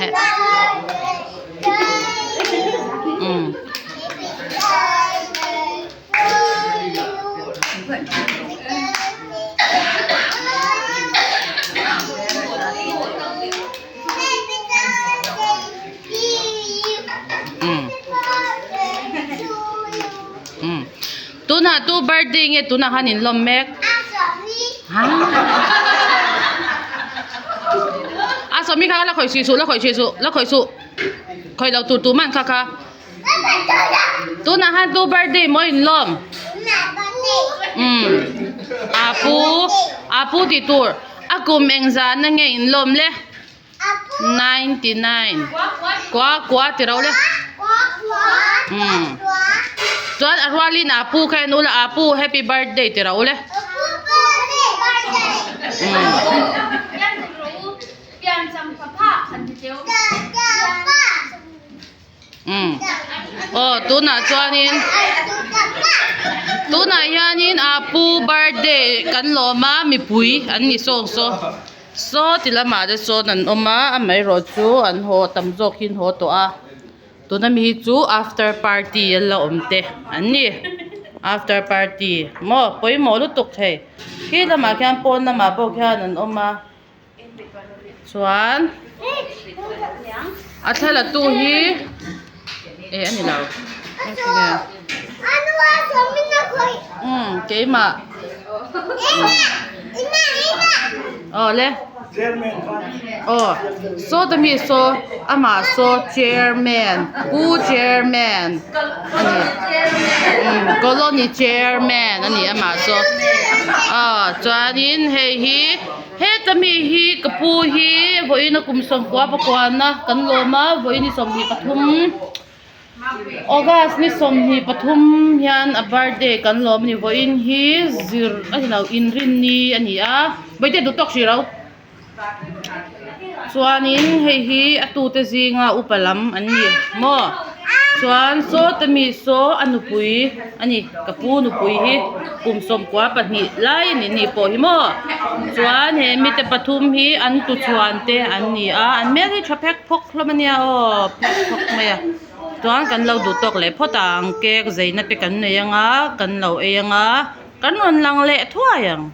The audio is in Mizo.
Um. Um. Um. Tunah tu birthday nge tunah khan in lawm mek? Ha. A sawmi kha la khawih suih suh la khawih suih suh la khawih suh. Khawih lo tur tu man kha kha. Tunah khan tu birthday maw in lawm? Um. Apu apu tih tur a kum engzahna nge in lawm le? 99 kua kua ti ro le umm chuan a rualin a pu kha en ula a pu happy birthday ti ro le umm aw tunah chuanin tunah hianin a pu birthday kan lawm a mipui an ni sawng saw. Saw ti lamah te sawn an awm a amaherawh chu an haw tam zawk hi an haw tawh a tuna mi hi chu after party an la awm te an ni after party maw pawimawh lutuk thei khi lamah khian pawn lamah pawh khian an awm a chuan a thla la tu hi eh a ni lo umm keimah. Aw le aw saw te mi saw amah saw chairman pu chairman a ni umm colony chairman a ni amah saw aw chuanin hei hi heta mi hi ka pu hi vawiin a kum sawmkua pakuana kan lawm a vawiin ni 23. August ni 23 hian a birthday kan lawm a ni vawiin hi zir a ni lo inrinni a ni a bawihte duh tawk hrih ro chuanin hei hi a tute zinga upa lam an ni maw chuan saw te mi saw a nupui a ni ka pu nupui hi kum 12 lai a ni ni pawh hi maw chuan he mite pathum hi an tuchhuan te an ni a an hmel hi tha phek phawk hlawm a nia aw phek phawk mai a chuan kan lo duh tawk leh phawt ang cake zeina te kan nei anga kan lo ei anga kan rawn lang leh thuai ang.